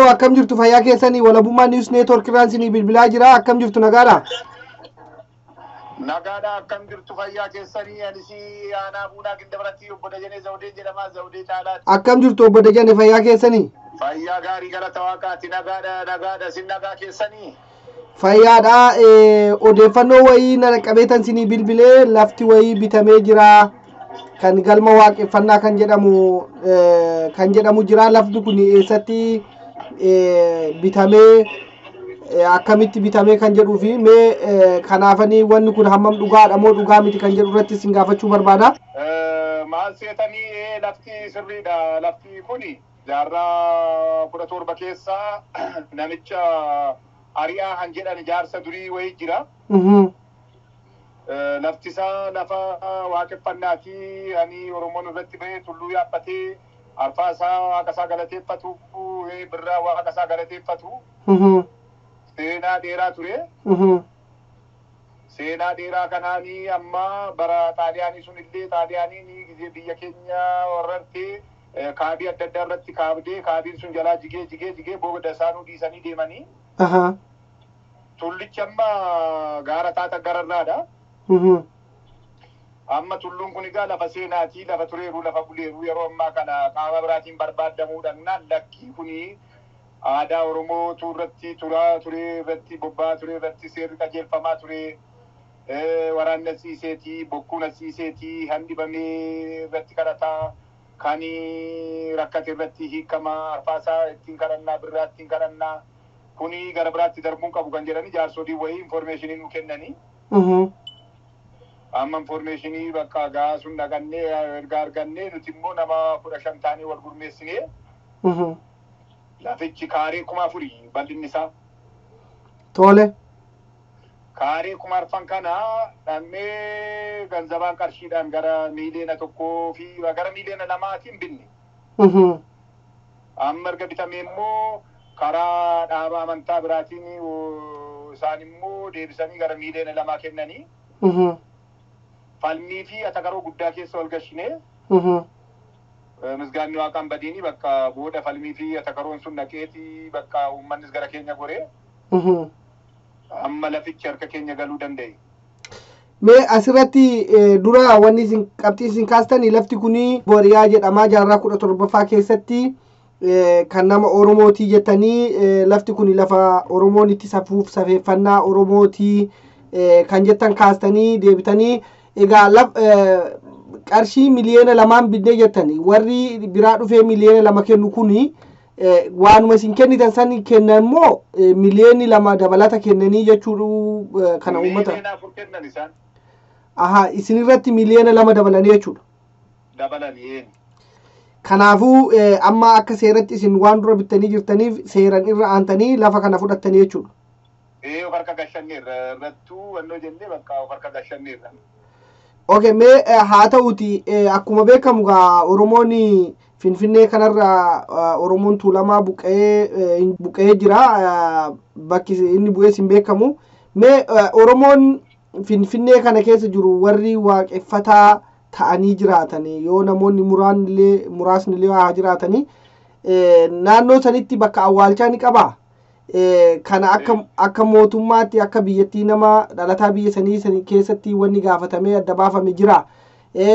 Hello, akkam jirtu fayyaa keessanii? Walabummaa News Network irraan isinii bilbilaa jira. Akkam jirtu, nagaadha? Nagaadha, akkam jirtu fayyaa keessanii? Anis aanaa Buunaa Gindabaratti obbo Dajanee Zawudee jedhama, Zawudee Caalaati. Akkam jirtu obbo Dajane, fayyaa keessanii? Fayyaa gaarii, galata Waaqaati. Nagaadha, nagaadha, sin nagaa keessanii? Fayyaadha. Odeeffannoo wayii na qabeetan isinii bilbilee, lafti wayii bitamee jira. Kan galma waaqeffannaa kan jedhamu jira. Lafti kun eessatti bitamee, akkamitti bitamee kan jedhuu fi mee kanaafanii wanni kun hammam dhugaadha moo dhugaa miti kan jedhu irratti isin gaafachuu barbaada. Maal seetanii, lafti sirriidha. Lafti kuni jaarraa 17 keessa namicha Ari'aa han jedhan jaarsa durii wayii jira. Lafti isaa lafa waaqeffannaati. Ani Oromoon irratti bahee tulluu yaabbatee arfaa isaa waaqa isaa galateeffatu, birraa waaqa isaa galateeffatu. Seenaa dheeraa ture. Seenaa dheeraa kanaanii amma bara Xaaliyaanii sun illee, Xaaliyaaniin gizee biyya keenya warrartee kaabii adda addaa irratti kaabdee, kaabiin sun jalaa jigee jigee jigee booda isaanuu dhiisanii deemanii. Tullichi amma gaara taata gararraadha. Amma tulluun kun egaa lafa seenaatii, lafa tureeru, lafa buleeru, yeroo ammaa kana qaama biraatiin barbaadamuudhaan lakkii kuni aadaa Oromootu irratti turaa ture, irratti bobba'aa ture, irratti seerri qajeelfamaa ture. Waraanni asiiseetii, bokkuun asiiseetii, handibamee irratti kadhataa, kan rakkate irratti hiikamaa, arfaasaa ittiin kadhannaa, birraa ittiin kadhannaa. Kuni gara biraatti darbuun qabu kan jedhani jaarsolii wayii information nu kennanii. Amma information bakka gaa sun dhaqannee erga argannee, nuti immoo nama 15 taanee wal gurmeessinee, lafichi kaaree 4000 bal'inni isaa. Tole. Kaaree 4000 kana dhaqnee ganzabaan qarshiidhaan gara 1 miiliyoona fi gara miiliyoona 2tiin binne. Amma erga bitamee immoo karaa dhaaba amantaa biraatiin isaan immoo deebisanii gara miiliyoona 2 kennanii, falmii fi atakaroo guddaa keessa wal gashinee, misgaanni waaqaan badiini bakka booda falmii fi atakaroon sun dhaqeeti bakka uummannis gara keenya goree, amma lafichi harka keenya galuu danda'e. Mee asirratti dura wanni isin qabxii isin kaastanii, lafti kuni Booriyaa jedhamaa, jaarraa 17ffaa keessatti kan nama Oromootii jettanii, lafti kuni lafa Oromoon itti safuuf safeeffannaa Oromootii kan jettan kaastanii, deebitanii egaa qarshii miliyoona 2n binnee jettanii, warri biraa dhufee miliyoona 2 kennu kuni waanuma isin kennitan san kennan immoo miliyoonni 2 dabalata kennanii jechuudha kana uummata? Miiliyoona 4 kennan isaan. Aha, isinirratti miliyoona 2 dabalanii jechuudha. Dabalanii. Kanaafuu amma akka seeratti isin waan dura bittanii jirtaniif seeran irra aantanii lafa kana fudhattanii jechuudha. Ee, of harka gashanneerra, irrattuu wannoo jennee bakka of harka gashanneerra. Okay, mee haa ta'uti, akkuma beekamu gaa Oromoon Finfinnee kanarra Oromoon Tuulamaa buqqa'ee jira. Bakki inni bu'ees hin beekamu. Mee Oromoon Finfinnee kana keessa jiru warri waaqeffataa ta'anii jiraatan, yoo namoonni muraanillee muraasnillee haa jiraatanii, naannoo sanitti bakka awwaalchaa ni qabaa? Kana akka mootummaatti, akka biyyattii nama dhalataa biyya sanii sanii keessatti wanni gaafatamee adda baafame jira.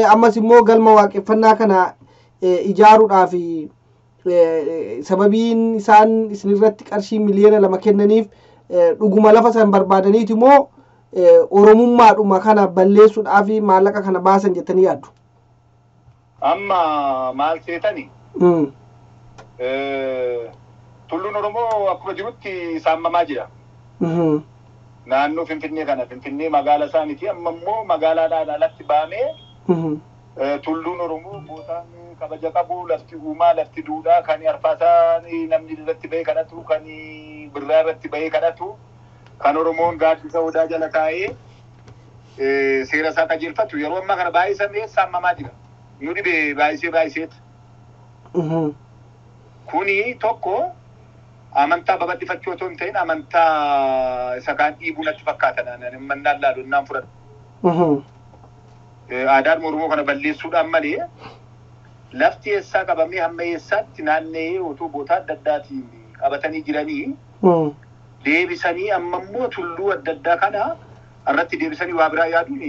Ammas immoo galma waaqeffannaa kana ijaaruudhaaf sababiin isaan isinirratti qarshii miliyoona 2 kennaniif dhuguma lafa san barbaadaniiti moo oromummaadhuma kana balleessuudhaaf maallaqa kana baasan jettanii yaaddu? Amma maal seetani? Tulluun Oromoo akkuma jirutti saamamaa jira. Naannoo Finfinnee kana, Finfinnee magaala isaa miti, amma immoo magaalaadhaan alatti baamee tulluun Oromoo bootaan kabaja qabu, lafti uumaa, lafti duudhaa, kan arfaasaa namni irratti bahee kadhatu, kan birraa irratti bahee kadhatu, kan Oromoon gaaddisa odaa jala taa'ee seera isaa qajeelfatu yeroo ammaa kana baay'isamee saamamaa jira. Nu dhibe baay'isee baay'iseet. Kuni tokko amantaa babal'ifachuu otoo hin ta'in amantaa isa kaan dhiibuu natti fakkaata, mannaan laalu innaan fudhadhu. Aadaan Oromoo kana balleessuudhaan malee lafti eessaa qabamee hamma eessaatti naanna'ee otoo bootaa adda addaatiin qabatanii jiranii deebisanii amma immoo tulluu adda addaa kana irratti deebisanii waa biraa yaaduun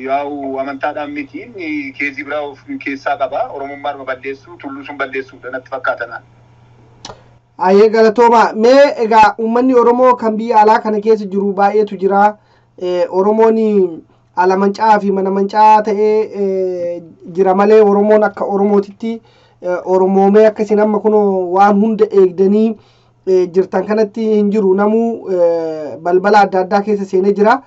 yaa'u amantaadhaan miti keezii biraa of keessaa qaba. Oromummaan balleessuu tulluu sun balleessuudha natti fakkaatan. Ayyee galatooma. Mee egaa uummanni Oromoo kan biyya alaa kana keessa jiru baay'eetu jira. Oromoon ala manca'aa fi mana manca'aa ta'ee jira malee Oromoon akka Oromootitti Oromoomee akkasiin amma kunoo waan hunda eegdanii jirtan kanatti hin jiru. Namuu balbala adda addaa keessa seenee jira.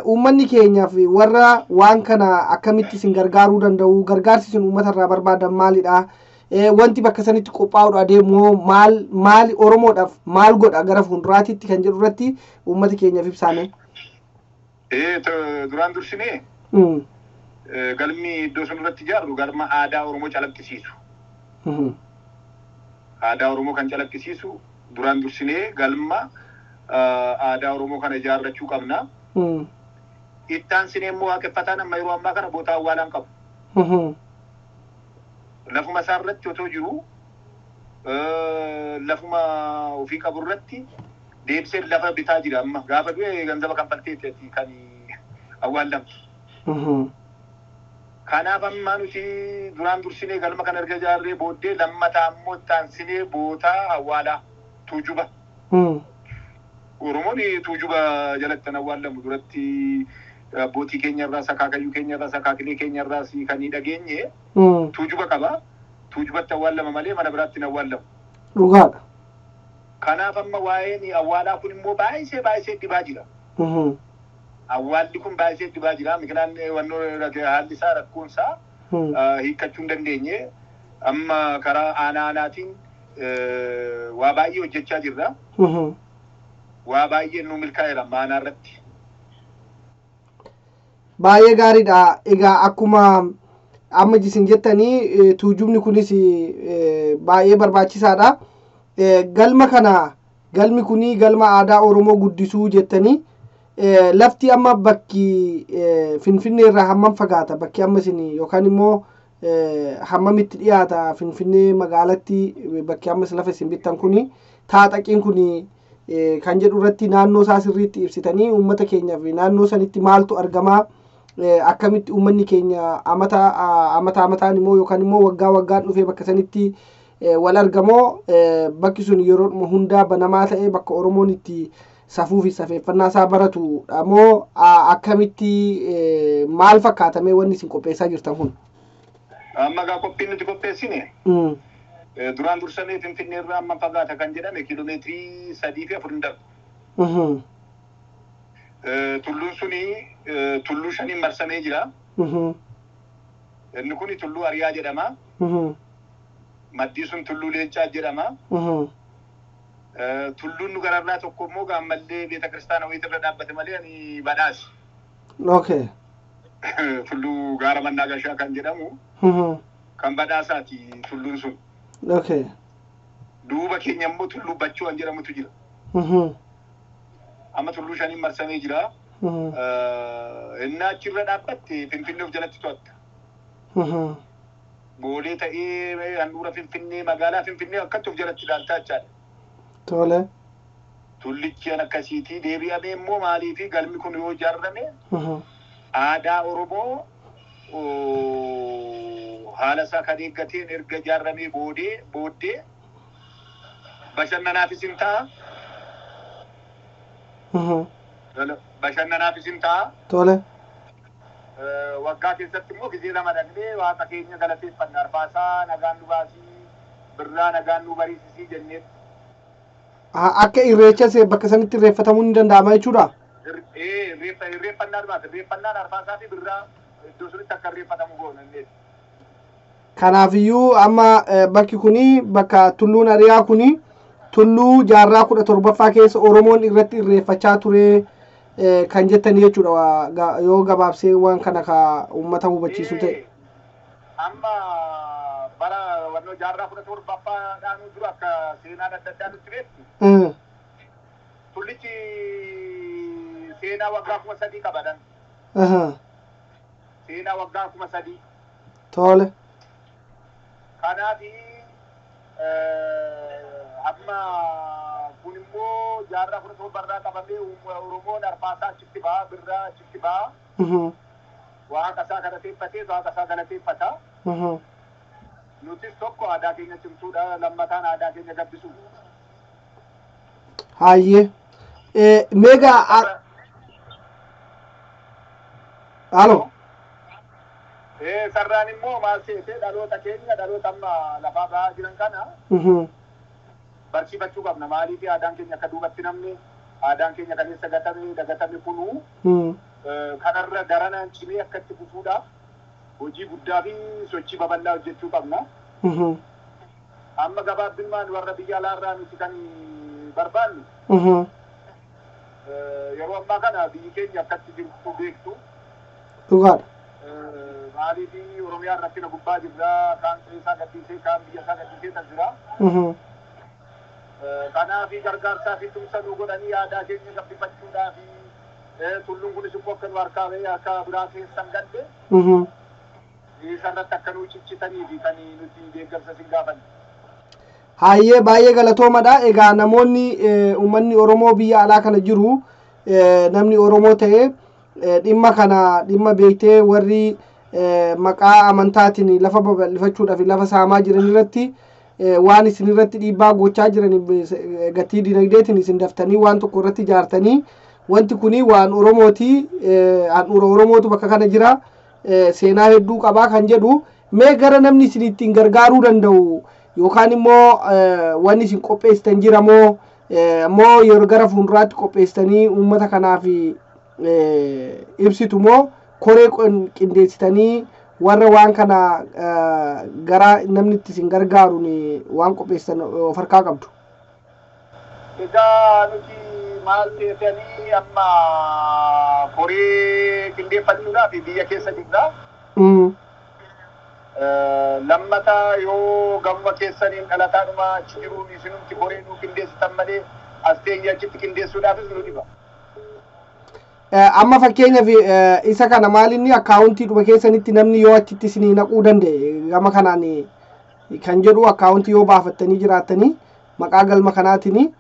Uummanni keenyaaf warra waan kana akkamitti isin gargaaruu danda'u? Gargaarsi isin uummata irraa barbaadan maalidha? Wanti bakka sanitti qophaa'uudha adeemu maal maali Oromoodhaaf maal godha gara fuulduraatitti kan jedhu irratti uummata keenyaaf ibsaame. Duraan dursinee galmi iddoo sun irratti ijaarru galma aadaa Oromoo calaqqisiisu. Aadaa Oromoo kan calaqqisiisu duraan dursinee galma aadaa Oromoo kana ijaarrachuu qabna. Itti aansinee immoo waaqeffataan amma yeroo ammaa kana boota awwaalaan qabu. Lafuma isaa irratti otoo jiru lafuma ofii qabu irratti deebisee lafa bitaa jira amma gaafa du'e ganzaba kanfalteetti kan awwaallamtu. Kanaaf amma nuti duraan dursinee galma kana erga ijaarree booddee lammataa immoo itti aansinee bootaa awwaalaa tuujuba. Oromoon tuujuba jalatti kan awwaallamu duratti abbootii keenyarraas akaakayyuu keenyarraas akaakilee keenyarraas kan dhageenye tuujuba qaba. Tuujubatti awwaallama malee mana biraatti hin awwaallamu. Dhugaadha. Kanaaf amma waa'een awwaalaa kun immoo baay'isee baay'isee dhibaa jira. Awwaalli kun baay'isee dhibaa jira. Mikinaan wannoo haalli isaa rakkoon isaa hiikkachuu hin dandeenye. Amma karaa aanaa aanaatiin waa baay'ee hojjechaa jirra. Waa baay'ee nu milkaa'eera aanaa irratti. Baay'ee gaariidha. Egaa akkuma amma isin jettanii tuujubni kunis baay'ee barbaachisaadha. Galma kana galmi kuni galma aadaa Oromoo guddisuu jettanii lafti amma bakki Finfinnee irraa hammam fagaata? Bakki amma isin yookaan immoo hammamitti dhiyaata Finfinnee magaalatti bakki amma lafa isin bittan kuni taaxaqiin kuni kan jedhu irratti naannoo isaa sirriitti ibsitanii uummata keenyaaf naannoo sanitti maaltu argamaa? Akkamitti uummanni keenya amata amata amataan immoo yookaan immoo waggaa waggaan dhufee bakka sanitti wal argamoo bakki sun yeroo hundaa banamaa ta'ee bakka Oromoon itti safuu fi safeeffannaa isaa baratudha moo akkamitti maal fakkaatamee wanni isin qopheessaa jirtan kun? Amma egaa qophiin nuti qopheessine duraan dursamee Finfinnee irraa amma fagaata kan jedhame kiiloomeetirii 3 fi 4 hin darbu. Tulluun suni tulluu 5 marsamee jira. Inni kun tulluu Ariyaa jedhama. Maddii sun tulluu Leencaa jedhama. Tulluun nu gararraa tokko immoo gaammallee beeta kiristaana wayiitu irra dhaabbate malee ani badhaasi. Okay. Tulluu gaara mannaa gashaa kan jedhamu kan badhaasaati tulluun sun. Okay. Duuba keenya immoo tulluu Bachoo kan jedhamutu jira. Amma tulluu 5 marsamee jira. Inni achirra dhaabbatte Finfinnee of jalatti to'atta. Boolee ta'ee handhuura Finfinnee magaalaa Finfinnee akkatti of jalatti ilaaltaa jechaadha. Tole. Tullichi akkasiitii deebi'amee immoo maaliifi galmi kun yoo ijaarame aadaa Oromoo haala isaa kan eeggateen erga ijaaramee booddee bashannanaafis hin ta'a. Bashannanaafis hin ta'a. Tole. Waggaa keessatti immoo gizee 2 dhaqnee waaqa keenya galateeffanna. Arfaasaa nagaan nu baasii, birraa nagaan nu bariisisii jennee. Akka irreecha bakka sanitti irreeffatamuu ni danda'ama jechuudha? Irreeffannaa dhumaati. Irreeffannaan arfaasaa fi birraa iddoo sunitti akka irreeffatamu goona inni. Kanaafiyyuu amma bakki kuni bakka tulluun Ariyaa kuni tulluu jaarraa 17ffaa keessa Oromoon irratti irreeffachaa ture kan jettanii jechuudha yoo gabaabsee waan kana ka uummata hubachiisu ta'e. Amma bara wannoo jaarraa 17ffaa dhaanuu dura akka seenaan adda addaa nutti beektu. Tullichi seenaa waggaa 3000 qabadan. Seenaa waggaa 3000. Tole. Kanaaf Amma kun immoo jaarraa 17rraa qabamee Oromoon arfaasaa achitti ba'a, birraa achitti ba'a. Waaqa isaa galateeffatee waaqa isaa galateeffata. Nutis tokko aadaa keenya cimsuudha, lammataan aadaa keenya gabbisuudha. Hayyee. Meegaa Halo. Sarraan immoo maal seetee dhaloota keenya dhaloota amma lafaa ba'aa jiran kana barsiifachuu qabna. Maaliif aadaan keenya akka duubatti namni aadaan keenya kaleessa gatame dagatame kunuu kanarra daranaan cimee akka itti fufuudhaaf hojii guddaa fi sochii babal'aa hojjechuu qabna. Amma gabaabinaan warra biyya alaarraa nuti kan barbaannu yeroo ammaa kana biyyi keenya akkatti jirtu beektu. Dhugaadha. Maaliif Oromiyaan rakkina gubbaa jirra, kaan qe'ee isaa gadhiisee, kaan biyya isaa gadhiisee kan jira. Kanaaf gargaarsaa fi tumsa nu godhanii aadaa keenya gabbifachuudhaa fi tulluun kunis immoo akka nu harkaa bahee akka biraa keessa hin galle isarratti akka nu ciccitanii fi kan nuti deeggarsa sin gaafanne. Hayyee baay'ee galatoomadha. Egaa namoonni uummanni Oromoo biyya alaa kana jiru namni Oromoo ta'e dhimma kana dhimma beektee warri maqaa amantaatiin lafa babal'ifachuudhaaf lafa saamaa jiran irratti waan isin irratti dhiibbaa gochaa jiran gatii dinagdeetiin isin daftanii waan tokko irratti ijaartanii wanti kuni waan Oromooti, handhuura Oromootu bakka kana jira, seenaa hedduu qabaa kan jedhu mee gara namni isin ittiin gargaaruu danda'u yookaan immoo wanni isin qopheessitan jira moo moo yeroo gara fuulduraatti qopheessitanii uummata kanaaf ibsitu moo koree qindeessitanii warra waan kana gara namni itti isin gargaaruun waan qopheessitan of harkaa qabdu? Egaa nuti maal teessanii amma koree qindeeffachuudhaaf biyya keessa jirra. Lammata yoo gamuma keessaniin dhalataadhuma achi jiruun isinumti koree nuu qindeessitan malee as teenyee achitti qindeessuudhaafis nu dhiba. Amma fakkeenyaaf isa kana maalinni akkaawuntii dhuma keessanitti namni yoo achitti isinii naquu danda'e gama kanaan kan jedhu akkaawuntii yoo baafattanii jiraattanii maqaa galma kanaatiin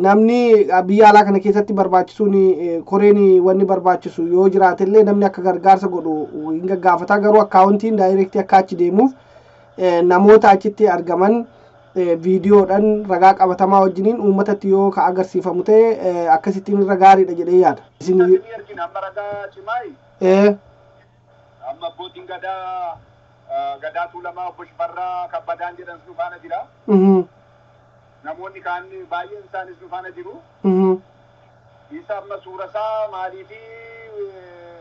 namni biyya alaa kana keessatti barbaachisuun koreen wanni barbaachisu yoo jiraatellee namni akka gargaarsa godhu hin gaggaafataa garuu akkaawuntiin daayirektii akka achi deemuuf namoota achitti argaman viidiyoodhaan ragaa qabatamaa wajjiniin uummatatti yoo ka agarsiifamu ta'e akkasittiin irra gaariidha jedhee yaada. Isin ergina amma ragaa cimaayi. Amma abbootiin gadaa gadaa Tuulamaa obbo Shifarraa Kabbadaan jedhan nu faana jira. Namoonni kaan baay'een isaanis nu faana jiru. Isa amma suura isaa maalii fi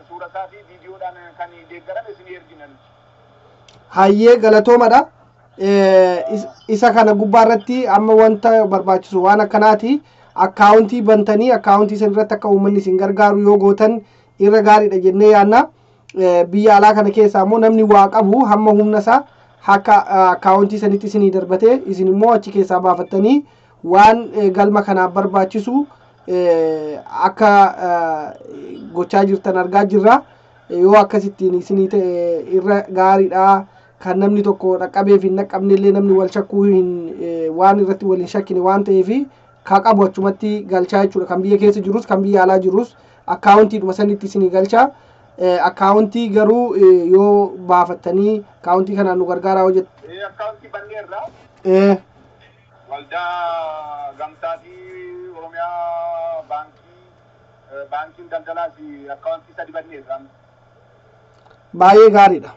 suura isaa fi viidiyoodhaan kan deeggarame isin ergina nuti. Hayyee galatoomadha. Isa kana gubbaa irratti amma wanta barbaachisu waan akkanaati. Akkaawuntii bantanii akkaawuntii san irratti akka uummanni isin gargaaru yoo gootan irra gaariidha jennee yaadna. Biyya alaa kana keessaa immoo namni waa qabu hamma humna isaa akka akkaawuntii sanitti isinii darbatee isin immoo achi keessaa baafattanii waan galma kanaaf barbaachisu akka gochaa jirtan argaa jirra. Yoo akkasittiin isinii ta'e irra gaariidha. Kan namni tokko dhaqqabeef hin dhaqqabne illee namni wal shakkuu hin waan irratti wal hin shakkine waan ta'eef ka qabu achumatti galchaa jechuudha. Kan biyya keessa jirus kan biyya alaa jirus akkaawuntiidhuma sanitti isinii galchaa. Akkaawuntii garuu yoo baafattanii akkaawuntii kanaan nu gargaaraa hojjettu. Akkaawuntii banneerra. Waldaa Gamtaa fi Oromiyaa baankii baankiin daldalaas akkaawuntii sadi banneerra. Baay'ee gaariidha.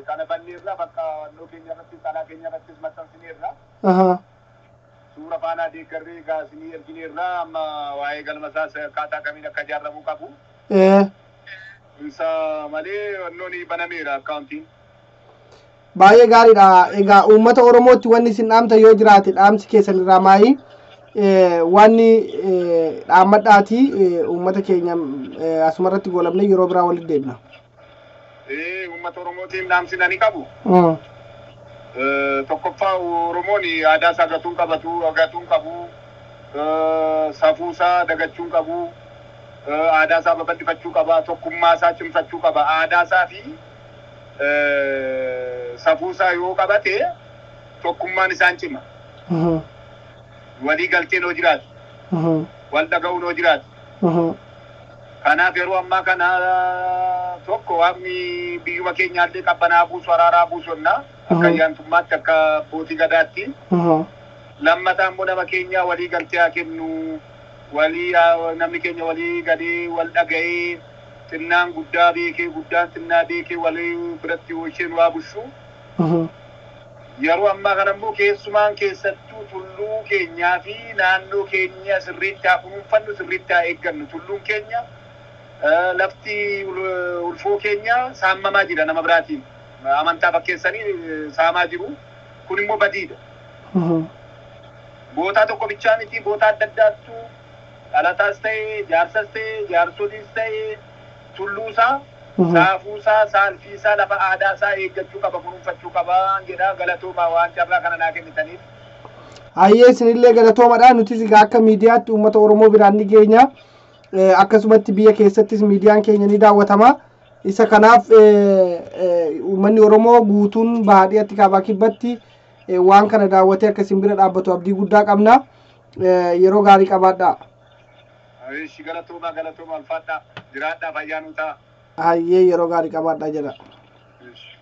Kana banneerra bakka naannoo keenya irrattis alaa keenya irrattis maxxansineerra. Suura faanaa deeggarree gaasinii ergineerra amma waa'ee galma isaas akkaataa kamiin akka ijaaramuu qabu. Isa malee wannoon banameera akkaawuntiin. Baay'ee gaariidha. Egaa uummata Oromootti wanni isin dhaamta yoo jiraate dhaamsi keessan irraa maayi wanni dhaammadhaati uummata keenya asumarratti goolabnee yeroo biraa walitti deebina. Uummata Oromootiin dhaamsi nani qabu. Tokkoffaa Oromoon aadaa isaa gatuun qabatu gatuun qabu safuu isaa dagachuun qabu aadaa isaa babal'ifachuu qaba tokkummaa isaa cimsachuu qaba aadaa isaa fi safuu isaa yoo qabate Tokkummaan isaan cima. Walii galteen hoo jiraatu. Wal dhaga'uun hoo jiraatu. Kanaaf yeroo ammaa kana tokko waaqni biyyuma keenyaallee qabbanaa buusu, araaraa buusu jenna. Akka ayyaantummaatti, akka abbootii gadaatti. Lammataa immoo nama keenya walii galtee haa kennu. Walii namni keenya walii galee wal dhaga'ee, xinnaan guddaa beekee, guddaan xinnaa beekee, walii biratti isheen waa bushu. Yeroo ammaa kana immoo keessumaan keessattuu tulluu keenyaa fi naannoo keenya sirriitti haa kunuunfannu, sirriitti haa eeggannu. Tulluun keenya, lafti ulfoo keenya saamamaa jira nama biraatiin. Amantaa fakkeessanii saamaa jiru. Kun immoo badiidha. Bootaa tokko bichaa miti, bootaa adda addaattu dhalataas ta'e, jaarsas ta'e, jaarsoliis ta'e, tulluusaa, saafuusaa, saalfiisaa, lafa aadaasaa eeggachuu qaba, kunuunfachuu qaba jedha. Galatoomaa waan carraa kana naa kennitaniif. Hayyee, isinillee galatoomadha. Nutis egaa akka miidiyaatti uummata Oromoo biraan ni geenya. Akkasumatti biyya keessattis miidiyaan keenya ni daawwatama. Isa kanaaf uummanni Oromoo guutuun baadiyyaatti, kaabaa, kibbatti waan kana daawwatee akka isin bira dhaabbatu abdii guddaa qabna. Yeroo gaarii qabaadhaa. Ishi, galatoomaa, galatoomaa, ulfaadhaa, jiraadhaa, fayyaa nuu ta'a. Hayyee, yeroo gaarii qabaadhaa jedha. Ishi.